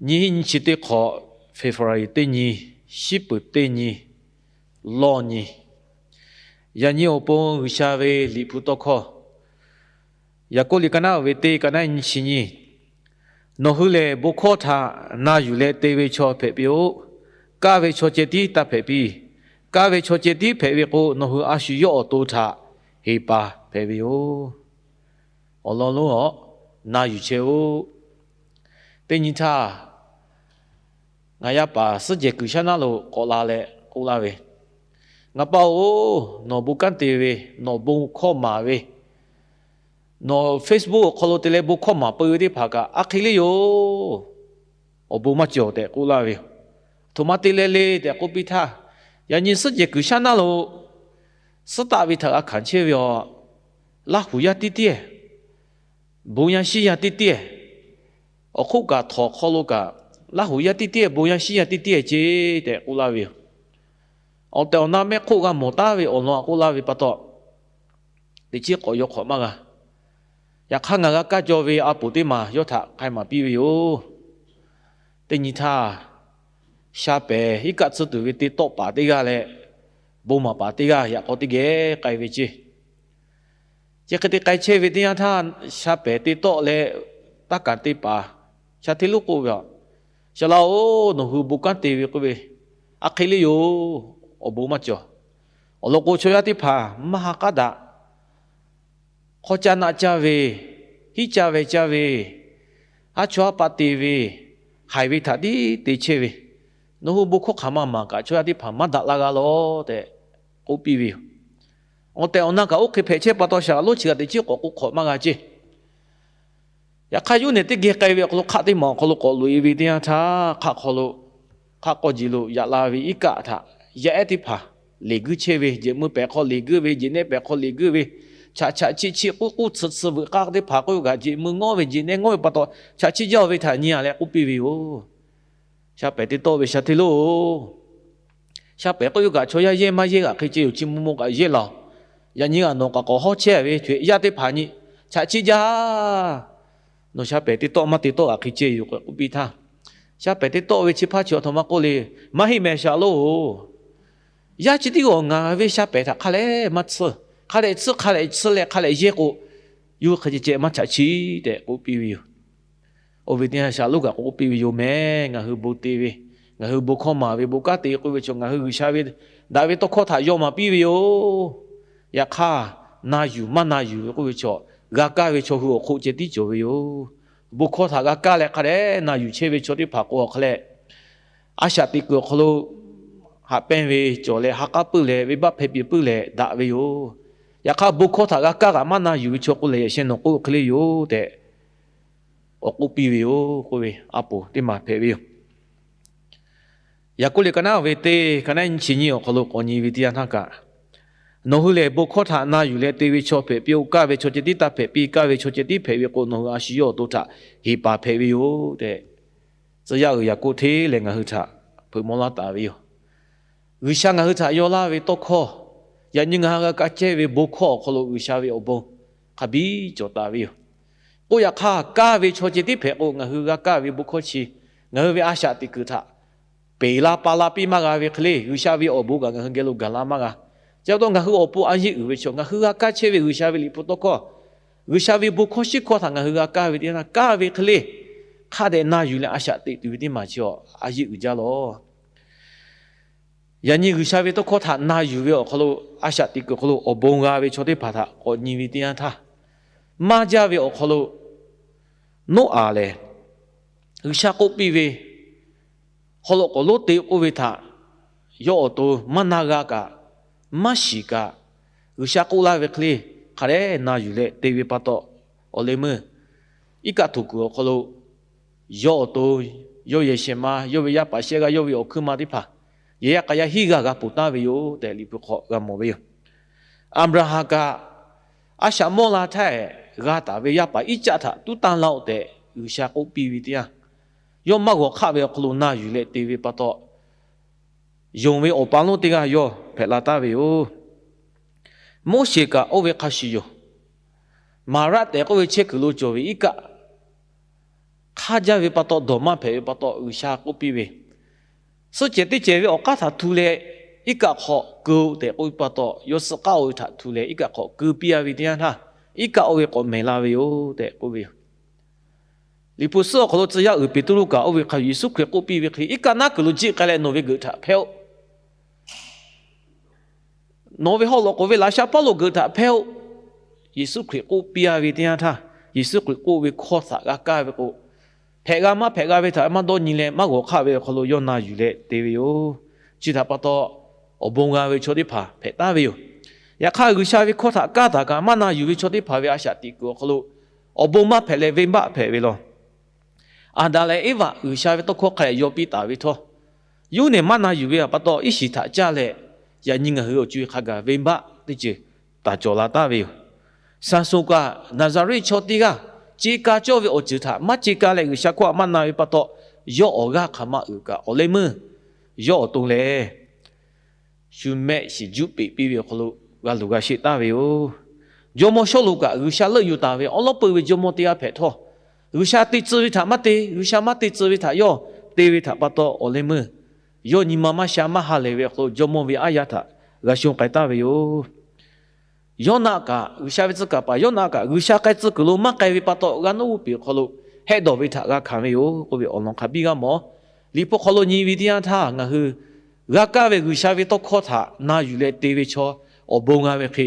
Nyiˇ hinˉ nyiˇ chi teˇ hk'awꞈ, February teˇ nyi, shiˉ peuˍ teˇ nyi, lawˇ nyi. Yaꞈ nyi awˬ pon G'uiˬsha ve Liꞈ hpu tawˇ hkawˇ, Yaˍkoˆ liꞈ ka naˉ ve teˇ, ka naˉ nyiˇ chi nyi. Nawˬ hui lehˬ, bon hkawˇ htaꞈ na yuˬ leh te ve chaw hpehꞈ piˇ-oˆ. Kaˇ ve chaw ceh tiˉ taˇ hpehꞈ piˇ. Kaˇ ve chaw ceh tiˉ hpehꞈ ve k'o, nawˬ hui a shu yawˇ awˬ to htaꞈ heˍ paˍ hpehꞈ ve yoˬ. Awˬ lawn lonˉ-oˬ, na yuˬ chehˇ-oˆ. Teˇ nyi htaˇ, ngaˬ yaˇ paˍ suhˉ jehˬ kuiˬ shaˉ naˉ lo k'awꞈ la leh k'oˆ laˇ ve, Ngaˬ pa-oˬ, nawˬ bon kanˉ te ve, nawˬ bon hkawˇ maˍ ve, nawˬ Facebook awˬ hk'aw lo te leh bon hkawˇ maˍ peu ve teˇ hpaˍ kaꞈ a hk'e le yoˬ. Awˬ bon maˇ cawˬ tehꞈ k'oˆ laˇ ve yoˬ. Aˬ htoꞈ ma te leh le tehꞈ k'oˆ piˇ htaˇ, yaꞈ nyi suhˉ jehˬ kuiˬ shaˉ naˉ lo suhˉ taˆ ve htaꞈ g'a hkanˍ chehˇ ve yoˬ. Laˇ huˍ yaˇ tiˉ tiˉ, bon yaˇ shinˉ yaˇ tiˉ tiˉ, awˬ hk'oˆ kaꞈ htawnˍ hk'aw lo kaꞈ, Laˇ huˍ yaˇ tiˉ tiˉ, bon yaˇ shinˉ yaˇ tiˉ tiˉ ceh tehꞈ k'oˆ laˇ ve yoˬ. Awˬ tehˬ awˬ na mehˆ hk'oˆ g'a mawˬ taˉ ve awˬ lawn k'oˆ laˇ ve pa taw, teꞈ chiˉ k'awꞈ yaw hk'awꞈ maˇ g'a. Yaꞈ hk'aˇ, ngaˬ g'a kaˇ jaw ve a poˍ teˇ maˬ yawˇ htaꞈ k'ai maˍ piˇ ve yoˬ. Teˇ nyi htaˇ, sha pehˍ iˉ kaˆ tsuhˇ tuˬ ve te tawˆ paˍ teˇ g'aˇ leh, bon maˍ paˍ teˇ g'aˇ yaꞈ k'aw teˇ geh k'ai ve ceˇ. Chi hk'e te k'ai chehˇ ve teˇ yanˇ htaˇ, sha pehˍ te tawˆ leh taˇ kaˍ te paˍ sha hteˇ lonˉ k'oˆ ve, Saˍ laꞈ-oˬ, nawˬ hui bon kanˉ te ve k'oˆ ve, a hk'e le yoˬ. Awˬ bon maˇ cawˬ. Awˬ lawn k'o, chaw yaˇ teˇ hpaˍ maˇ ha k'aˉ daꞈ. Hk'aw caˇ naˆ caˇ ve, hiˉ caˇ ve caˇ ve, haˉ chawˇ haˉ paˆ te ve, haiˬ ve htaꞈ tiˉ te chehˇ ve, nawˬ hui bon hkawˇ hk'aˬ ma maˍ kaꞈ chaw yaˇ teˇ hpaˍ maˇ daꞈ la g'a lawˬ tehꞈ k'oˆ piˇ ve yoˬ. Awˬ tehˬ awˬ na kaꞈ oˇ hk'e hpehꞈ chehˇ pa taw, Saˍ laꞈ lonˉ chi kaꞈ teꞈ chiˉ k'awꞈ k'oˆ hk'awꞈ maˇ g'a ceˇ. Yaꞈ hk'aˇ, yawˇ nehˬ teˇ geh k'ai ve awˬ hk'aw lo hk'aˆ teˇ maˬ awˬ hk'aw lo k'awꞈ loꞈ-e ve teˇ yanˇ htaˇ, hk'aˆ hk'aw lo, hk'aˆ k'awˇ jeˬ lo yaꞈ la ve iˉ kaˆ htaꞈ yaˇ ehˉ teˇ hpaˍ leˬ guiˇ chehˇ ve, jehˬ mui pehˍ hk'aw leˬ guiˇ ve, jehˬ nehˆ pehˍ hk'aw leˬ guiˇ ve, chaꞈ chaꞈ chiˆ chiˆ k'uˉ k'uˉ tsuhꞈ tsuhꞈ veuꞈ k'aˇ teˇ hpaˍ k'oˆ ve kaꞈ, jehˬ mui ngawˉ ve, jehˬ nehˆ ngawˉ ve pa taw, chaꞈ chiˆ jaˇ ve htaꞈ nyi-a leh k'oˆ piˇ ve yoˬ. Sha pehˍ te tawˆ ve sha hteˇ lonˉ-oˬ, sha pehˍ k'oˆ ve kaꞈ chaw yaˇ yehˇ maˇ yehˇ g'aꞈ hk'e ceh yoˬ. Chi mvuhˇ mvuhˇ kaꞈ yehˇ laˬ-oˬ. Yaꞈ nyi g'aꞈ nawˬ k'awꞈ k'awꞈ hawˉ chehˇ ve htaꞈ yaˇ teˇ hpaˍ nyi, chaꞈ chiˆ jaˇ. Nawˬ sha pehˍ te tawˆ maˇ te tawˆ g'aꞈ hk'e ceh yoˬ k'oˆ piˇ htaˇ, sha pehˍ te tawˆ ve chi hpaˇ chi aˬ htoꞈ ma k'oˆ le, Maˇ heˆ mehˍ Saˍ laꞈ lonˉ-oˬ, yaˇ chi tiˉ g'awˬ ngaˬ ve sha pehˍ htaꞈ hk'a lehˬ maˇ tsuhˇ, hk'a dehꞈ tsuhˇ, hk'a dehꞈ tsuhˇ leh hk'a dehꞈ yehˇ k'o, yawˇ hui hk'e ceh ceh maˇ chaꞈ chiˆ tehꞈ k'oˆ piˇ ve yoˬ. Oˇ ve teˇ yanˇ, Saˍ laꞈ lonˉ kaꞈ k'oˆ piˇ ve yoˬ mehˍ, ngaˬ hui bon te ve, ngaˬ hui bon hkawˇ maˍ ve, bon kanˉ te k'oˆ ve chaw ngaˬ hui G'uiˬsha ve daꞈ ve tawˇ hkawˇ htaꞈ yaw maˍ piˇ ve yoˬ. Yaꞈ hk'aˇ, na yuˬ maˇ na yuˬ ve k'oˆ ve chaw, g'a kaˇ ve chaw hui awˬ hk'oˆ ceh tiˉ cawˬ ve yoˬ. Bon hkawˇ htaꞈ g'a kaˇ leh hk'a dehꞈ na yuˬ chehˇ ve chaw teˇ hpaˍ k'o, awˬ hk'a leh a shaꞈ teꞈ kuiˬ awˬ hk'aw lo haꞈ pehnˇ ve cawˬ leh, ha k'aˉ puiˉ leh, venˇbaˆ hpehˇ piˇ puiˉ leh daꞈ ve yoˬ. Yaꞈ hk'aˇ, bon hkawˇ htaꞈ g'a kaˇ kaꞈ maˇ na yuˬ ve chaw k'o lehˬ, yaꞈ sheh nawˬ k'oˆ hk'e le yoˬ tehꞈ k'awꞈ k'oˆ piˇ ve yoˬ k'oˆ ve a poˍ teˇ maˬ hpehꞈ ve yoˬ. Yaˍkoˆ liꞈ ka naˉ ve teˇ, ka naˉ nyiˇ chi nyiˇ awˬ hk'aw lo k'awꞈ nyi ve teˇ yanˇ htaˇ kaꞈ, Nawˬ hui lehˬ, bon hkawˇ htaꞈ na yuˬ leh te ve chaw hpehꞈ piˇ-oˆ. Kaˇ ve chaw ceh tiˉ taˇ hpehꞈ piˇ. Kaˇ ve chaw ceh tiˉ hpehꞈ ve k'o, nawˬ hui a shu yawˇ awˬ to htaꞈ heˍ paˍ hpehꞈ ve yoˬ tehꞈ, tcuh yaˇ uiˍ Yaˍkoˆ hteˇ lehˬ ngaˬ hui htaꞈ hpeuꞈ maw laˇ taˍ ve yoˬ. G'uiˬsha ngaˬ hui htaꞈ yaw laˇ ve tawˇ hkawˇ, yaꞈ nyi ngaˬ hui g'a kaˇ chehˇ ve bon hkawˇ awˬ hk'aw lo G'uiˬsha ve awˬ bon hk'a biˇ cawˬ taˍ ve yoˬ. K'oˆ yaꞈ hk'aˇ, kaˇ ve chaw ceh tiˉ hpehꞈ k'o, ngaˬ hui g'a kaˇ ve bon hkawˇ chi ngaˬ hui ve a shaꞈ teꞈ kuiˬ htaꞈ peˬ la pa la piˇ maˇ g'a ve hk'e le, G'uiˬsha ve awˬ bon kaꞈ ngaˬ hui geh lo gaˬ la maˇ g'a. Chi pa taw ngaˬ hui awˬ pon a yeˇ uiˍ ve chaw, ngaˬ hui g'a kaˇ chehˇ ve G'uiˬsha ve liꞈ hpu tawˇ hkawˇ, G'uiˬsha ve bon hkawˇ shiˉ hkawˇ htaꞈ ngaˬ hui g'a kaˇ ve teˇ yanˇ htaˇ, kaˇ ve hk'e le hk'a dehꞈ na yuˬ leh a shaꞈ teꞈ tuˬ ve teˇ maˬ chi a yeˇ uiˍ jaˇ lawˬ. Yaꞈ nyi G'uiˬsha ve tawˇ hkawˇ htaꞈ na yuˬ ve awˬ hk'aw lo, a shaꞈ teꞈ kuiˬ hk'aw lo awˬ bon g'a ve chaw teˇ hpaˍ htaꞈ k'awꞈ nyi ve teˇ yanˇ htaˇ, maˇ jaˇ ve awˬ hk'aw lo Noˉaꞈ lehˬ, G'uiˬsha k'oˆ piˇ ve, haw loꞈ k'awꞈ lonˉ te k'oˆ ve htaꞈ yawˇ awˬ to maˇ na g'a kaꞈ, maˇ shiˍ kaꞈ, G'uiˬsha k'oˆ laˇ ve hk'e le hk'a dehꞈ na yuˬ leh te ve pa taw, awˬ leh meuˇ iˉ kaˆ htoꞈ kuiˬ awˬ hk'aw lo yawˇ awˬ to, yawˇ yehˬ shehˍ ma, yawˇ ve yaˇ paˍ shehˆ g'aˇ, yawˇ ve awˬ hkuiˉ ma teˇ hpaˍ yehˬ yaˇ k'a yaˇ hiˉ g'aˇ g'a ponˬ taˍ ve yoˬ tehꞈ Liꞈ hpu hk'aw g'a mawˬ ve yoˬ. Aˍbraˍhanˍ kaꞈ a shaꞈ mawˇ la htaˇ g'a taˍ ve yaˇ paˍ Iˉcaˆ htaꞈ tuˉ tanˇ laˇ-oˆ tehꞈ G'uiˬsha k'oˆ piˇ ve teˇ yanˇ, yawˇ maˇ g'awˬ hk'aˆ ve awˬ hk'aw lo na yuˬ leh te ve pa taw, yonˍ ve awˬ pa lonˉ teˇ g'aˇ yawˇ hpehꞈ la taˍ ve yoˬ. Moˉseˍ kaꞈ oˇ ve hk'a shuˍ yoˬ. Maˍraˆ tehꞈ k'oˆ ve chehˇ kuiˬ lo cawˬ ve iˉ kaˆ hk'aˇ jaˇ ve pa taw, dawˬ maˇ hpehꞈ ve pa taw, G'uiˬsha k'oˆ piˇ ve, suhˆ cehˬ teˇ cehˬ ve awˬ k'aˉ htaꞈ htu leh iˉ kaˆ hk'awꞈ keu-oˆ tehꞈ k'oˆ ve pa taw, yawˇ suhˆ k'aˉ oˇ ve htaꞈ htu leh iˉ kaˆ hk'awꞈ keu piˇ-a ve teˇ yanˇ htaˇ, iˉ kaˆ oˇ ve k'awꞈ mehˍ la ve yoˬ tehꞈ k'oˆ ve yoˬ. Liꞈ hpu suhˉ awˬ hk'aw lo tcuh yaˇ uiˍ Peˍtruˆ kaꞈ oˇ ve hk'a Yeˍsuˆ Hkriꞈ k'oˆ piˇ ve hk'e, iˉ kaˆ naˉ kuiˬ lo jiˆ k'ai leh nawˬ ve geuꞈ htaꞈ hpehˇ-oˆ. Nawˬ ve haw loꞈ k'oˍ ve laꞈ sha paˉ lo geuꞈ htaꞈ hpehˇ-oˆ. Yeˍsuˆ Hkriꞈ k'oˆ piˇ-a ve teˇ yanˇ htaˇ, Yeˍsuˆ Hkriꞈ k'oˆ ve hkawˇ htaꞈ g'a kaˇ ve k'o, hpehꞈ g'a maˇ hpehꞈ g'a ve htaꞈ maˇ dawˇ nyi leh maˇ g'awˬ hk'aˆ ve awˬ hk'aw lo yawˇ na yuˬ leh te ve yoˬ. Chi htaꞈ pa taw, awˬ bon g'a ve chaw teˇ hpaˍ hpehꞈ taˍ ve yoˬ. Yaꞈ hk'aˇ, G'uiˬsha ve hkawˇ htaꞈ kaˇ taˍ kaꞈ maˇ na yuˬ ve chaw teˇ hpaˍ ve a shaꞈ teꞈ kuiˬ awˬ hk'aw lo awˬ bon maˇ hpehꞈ leh venˇbaˆ hpehꞈ ve law. Aˍdanˍ leh Eˇvaꞈ G'uiˬsha ve tawˇ hkawˇ hk'a dehꞈ yaw piˇ taˍ ve htawˇ, yawˇ hui nehˬ maˇ na yuˬ ve pa taw, iˉ shiˍ htaꞈ caˇ leh, yaꞈ nyi ngaˬ hui awˬ co-e hk'a gaˬ venˇbaˆ teˇ ceuˬ taˍ cawˬ la taˍ ve yoˬ. Saˍsonˍ kaꞈ Naˍzaˍriˆ chaw teˇ g'aˇ ce ka cawˇ ve awˬ ceuˬ htaꞈ maˇ ce ka leh G'uiˬsha hkawˇ htaꞈ maˇ na ve pa taw, yawˇ awˬ g'aˇ hk'aˬ ma uiˍ kaꞈ awˬ leh meuˇ yawˇ awˬ to leh shu mehˆ shiˍ juˆ peꞈ piˇ ve awˬ hk'aw lo g'a luˬ g'a sheˆ taˍ ve yoˬ. Jawˇmawˇ Sawˉluꞈ kaꞈ G'uiˬsha leuˆ yuˬ taˍ ve awˉ lawˉ peuˇ ve jawˇmawˇ teˇ g'aˇ hpehꞈ htawˇ, G'uiˬsha te tcuh ve htaꞈ maˇ te, G'uiˬsha maˇ te tcuh ve htaꞈ yawˇ te ve htaꞈ pa taw awˬ leh meuˇ yawˇ nyi ma maˇ sha maˇ ha lehˬ ve awˬ hk'aw lo jawˇmawˇ ve aˉ yaˇ htaꞈ g'a shonˇ k'ai taˍ ve yoˬ. Yawˇnaˆ kaꞈ, G'uiˬsha ve tcuh kaˍ paˍ Yawˇnaˆ kaꞈ G'uiˬsha k'ai tcuh kuiˬ lo maˇ k'ai ve pa taw, g'a naˉ g'uˇ peˬ awˬ hk'aw lo hehˆ dawˬ ve htaꞈ g'a hkanˍ ve yoˬ k'oˆ ve awˬ lawn hk'a biˇ g'a mawˬ. Liꞈ hpu hk'aw lo nyi ve teˇ yanˇ htaˇ, ngaˬ hui g'a kaˇ ve G'uiˬsha ve tawˇ hkawˇ htaꞈ na yuˬ leh te ve chaw awˬ bon g'a ve hk'e,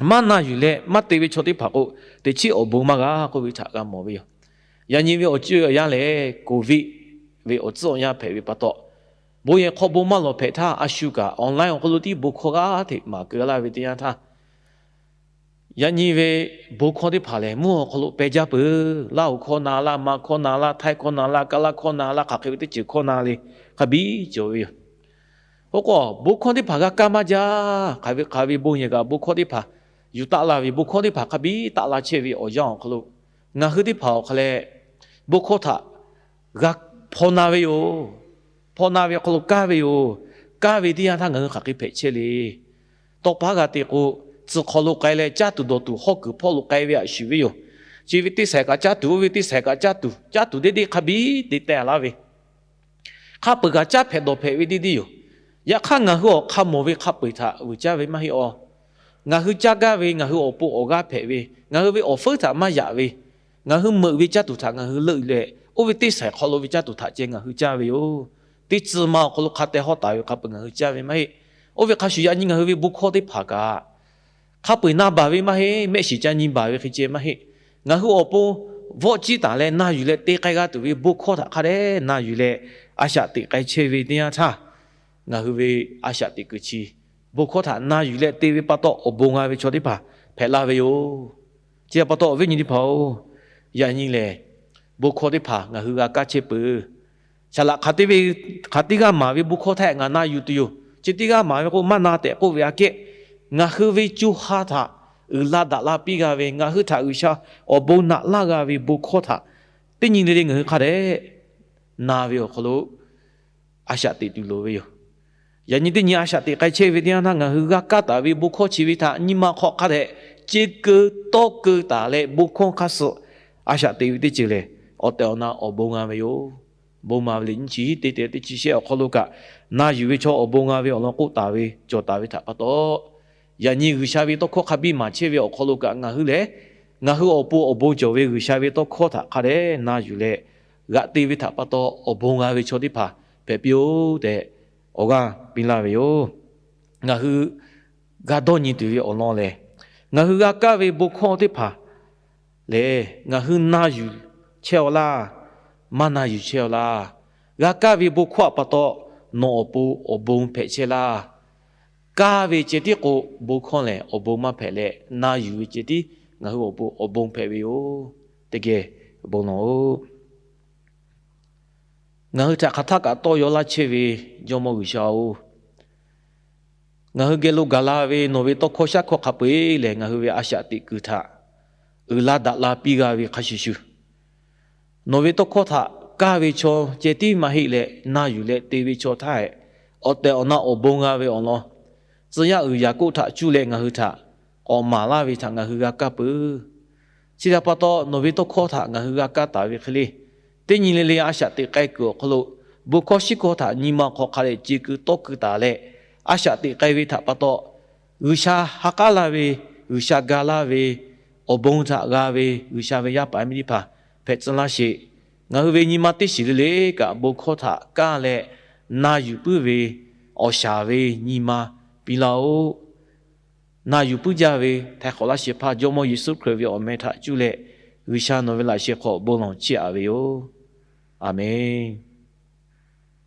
maˇ na yuˬ leh maˇ te ve chaw teˇ hpaˍ k'o, teꞈ chiˉ awˬ bon maˇ g'a k'oˆ ve htaꞈ g'a mawˬ ve yoˬ. Yaꞈ nyi ve awˬ co awˬ yanˇ lehˬ, Covid ve awˬ tcuhˉ awˬ yanˇ hpehꞈ ve pa taw, bon yehˬ hk'aw bon maˇ lawˬ hpehꞈ htaˇ, a shu kaꞈ online awˬ hk'aw lo tiˉ bon hkawˇ g'aˇ hteꞈ maˍ keu laˇ ve teˇ yanˇ htaˇ, yaꞈ nyi ve bon hkawˇ teˇ hpaˍ lehˬ, mvuhˇ awˬ hk'aw lo peh jaˇ peuˬ. Laˇ hoꞈ hkawˇ na laˇ, Manˇ hkawˇ na laˇ, Htaiˇ hkawˇ na laˇ, Kaˇlaˇ hkawˇ na laˇ, hk'aˬ hk'e ve teˇ ceuˬ hkawˇ na le, hk'a biˇ cawˬ ve yoˬ. Oˇ k'o, bon hkawˇ teˇ hpaˍ g'a kaˇ maˇ jaˇ. Hk'aˬ ve hk'aˬ ve bon yehˬ kaꞈ bon hkawˇ teˇ hpaˍ yuˬ taˆ la ve, bon hkawˇ teˇ hpaˍ hk'a biˇ taˆ la chehˇ ve awˬ yanˇ awˬ hk'aw lo, ngaˬ hui teˇ hpaˍ awˬ hk'a leh bon hkawˇ htaꞈ g'a hpaw na ve yoˬ. Hpaw na ve awˬ hk'aw lo kaˇ ve yoˬ. Kaˇ ve teˇ yanˇ htaˇ ngaˬ hui hk'aˬ hk'e hpehꞈ chehˇ le. Tawˇ paˉ g'a te k'o, tcuh hk'aw lo k'ai leh caˇ tuˬ dawˬ tuˬ hawˉ kuiˬ hpawˇ lo k'ai ve htaꞈ shuˍ ve yoˬ. Chi ve teˇ saiˍ kaꞈ caˇ tuˬ, oˇ ve teˇ saiˍ kaꞈ caˇ tuˬ, caˇ tuˬ deˇ deˇ hk'a biˇ te teh laˇ ve, hk'a peu-eˬ kaꞈ caˇ hpehꞈ dawˬ hpehꞈ ve deˇ deˇ yoˬ. Yaꞈ hk'aˇ, ngaˬ hui awˬ hk'a mawˬ ve hk'a peu-eˬ htaꞈ vuiˬ caˇ ve maˇ heˆ awˬ. Ngaˬ hui caˇ gaˇ ve, ngaˬ hui awˬ pon awˬ g'aˇ hpehꞈ ve, ngaˬ hui ve awˬ feuˉ htaꞈ maˇ yaꞈ ve, ngaˬ hui meuꞈ ve caˇ tuˬ htaꞈ ngaˬ hui leuˆ leh, oˇ ve teˇ saiˍ hk'aw lo ve caˇ tuˬ htaꞈ ceh ngaˬ hui caˇ ve yoˬ. Teˇ tcuh ma awˬ hk'aw lo hk'a teh hawˉ taˍ ve hk'a peu-eˬ ngaˬ hui caˇ ve maˇ heˆ. Oˇ ve hk'a shuˍ, yaꞈ nyi ngaˬ hui ve bon hkawˇ teˇ hpaˍ kaꞈ hk'a peu-eˬ na baˬ ve maˇ heˆ. Mehˆ shiˍ ca nyi baˬ ve hk'e ceh maˇ heˆ. Ngaˬ hui awˬ pon vawˆ ciˇ taˍ leh na yuˬ leh te k'ai g'a tuˬ ve bon hkawˇ htaꞈ hk'a dehꞈ na yuˬ leh a shaꞈ teꞈ k'ai chehˇ ve teˇ yanˇ htaˇ, ngaˬ hui ve a shaꞈ teꞈ kuiˬ chi bon hkawˇ htaꞈ na yuˬ leh te ve pa taw awˬ bon g'a ve chaw teˇ hpaˍ hpehꞈ la ve yoˬ. Chi htaꞈ pa taw, awˬ viˉ nyi teˇ hpaˍ-oˬ, yaꞈ nyi lehˬ bon hkawˇ teˇ hpaˍ ngaˬ hui g'a kaˇ chehˇ peuˬ. Saˍ laꞈ hk'aˬ teˇ ve, hk'aˬ teˇ g'aˇ maˍ ve bon hkawˇ htaꞈ ngaˬ na yuˬ tuˬ yoˬ. Chi teˇ g'aˇ maˍ ve k'o maˇ na tehꞈ k'oˆ ve aꞈ kehˉ, ngaˬ hui ve co ha htaꞈ uiˍ la daꞈ la piˇ g'a ve, ngaˬ hui htaꞈ G'uiˬsha awˬ bon naꞈ laˇ g'a ve bon hkawˇ htaꞈ teˇ nyi le le ngaˬ hui hk'a dehꞈ na ve awˬ hk'aw lo a shaꞈ teꞈ tuˬ loˍ ve yoˬ. Yaꞈ nyi teˇ nyi a shaꞈ teꞈ k'ai chehˇ ve teˇ yanˇ htaˇ, ngaˬ hui g'a kaˇ taˍ ve bon hkawˇ chi ve htaꞈ nyi ma hk'aw hk'a dehꞈ ce keu tawˇ keu taˍ leh, bon hkawˇ hk'aˇ suh a shaꞈ teꞈ ve teˇ ceuˬ lehˬ, awˬ tehˬ awˬ na awˬ bon g'a ve yoˬ. Bon maˍ ve le nyi chi teˇ te teˇ chi shehˆ awˬ hk'aw lo kaꞈ, na yuˬ ve chaw awˬ bon g'a ve awˬ lawn k'oˆ taˍ ve cawˬ taˍ ve htaꞈ pa taw, yaꞈ nyi G'uiˬsha ve tawˇ hkawˇ hk'a biˇ maˍ chehˇ ve awˬ hk'aw lo kaꞈ ngaˬ hui lehˬ, ngaˬ hui awˬ pon awˬ bon cawˬ ve G'uiˬsha ve tawˇ hkawˇ htaꞈ hk'a dehꞈ na yuˬ leh g'aꞈ te ve htaꞈ pa taw, awˬ bon g'a ve chaw teˇ hpaˍ hpehꞈ piˇ-oˆ tehꞈ awˬ g'aˇ piˇ laˇ ve yoˬ. Ngaˬ hui g'a dawˇ nyi tuˬ ve awˬ lawn lehˬ, ngaˬ hui g'a kaˇ ve bon hkawˇ teˇ hpaˍ lehˬ, ngaˬ hui na yuˬ chehˇ-aw laˇ, maˇ na yuˬ chehˇ-aw laˇ. G'a kaˇ ve bon hkawˇ htaꞈ pa taw nawˬ awˬ pon awˬ bon hpehꞈ chehˇ laˇ. Kaˇ ve ceh tiˉ k'o, bon hkawˇ lehˬ awˬ bon maˇ hpehꞈ leh, na yuˬ ve ceh tiˉ ngaˬ hui awˬ pon awˬ bon hpehꞈ ve yoˬ. Teˇ geh bon lawˬ-oꞈ. Ngaˬ hui htaꞈ hk'aˬ htaˇ kaꞈ tawˇ yaw laˇ chehˇ ve Jawˇmawˇ G'uiˬsha-oˬ, ngaˬ hui geh lo gaˬ la ve nawˬ ve tawˇ hkawˇ shaˉ hkawˇ hk'a peu-eˬ lehˬ, ngaˬ hui ve a shaꞈ teꞈ kuiˬ htaꞈ uiˍ la daꞈ la piˇ g'a ve hk'a shuˍ shuˍ, nawˬ ve tawˇ hkawˇ htaꞈ kaˇ ve chaw ceh tiˉ maˇ heˆ leh, na yuˬ leh te ve chaw htaˇ hehꞈ, awˬ tehˬ awˬ na awˬ bon g'a ve awˬ lawn, tcuh yaˇ uiˍ Yaˍkoˆ htaꞈ cuˇ leh ngaˬ hui htaꞈ k'awꞈ maˍ laˇ ve htaꞈ ngaˬ hui g'a kaˇ peuˬ. Chi htaꞈ pa taw, nawˬ ve tawˇ hkawˇ htaꞈ ngaˬ hui g'a kaˇ taˍ ve hk'e le, Teˇ nyi le le a shaꞈ teꞈ k'ai kuiˬ awˬ hk'aw lo, bon hkawˇ shiˉ hkawˇ htaꞈ nyi ma hk'aw hk'a dehꞈ ce keu tawˇ keu taˍ leh, a shaꞈ teꞈ k'ai ve htaꞈ pa taw, G'uiˬsha ha k'aˉ laˇ ve, G'uiˬsha ga laˇ ve, awˬ bon htaꞈ g'a ve G'uiˬsha ve yaˇ paˍ miˇ teˇ hpaˍ hpehꞈ tcuh laˇ sheˍ. Ngaˬ hui ve nyi ma teˇ shiˍ le le kaꞈ bon hkawˇ htaꞈ kaˇ leh, na yuˬ puiˉ ve awˬ shaˍ ve nyi ma piˇ laˇ-oˆ. Na yuˬ puiˉ jaˇ ve Htaiˍ hk'awꞈ laˇ shehˍ hpaˇ Jawˇmawˇ Yeˍsuˆ Hkriꞈ ve awˬ meh htaꞈ cuˇ leh, G'uiˬsha nawˬ ve laꞈ sheh hk'aw bon lawˬ chiˇ aꞈ ve yoˬ. Aˬmenˍ.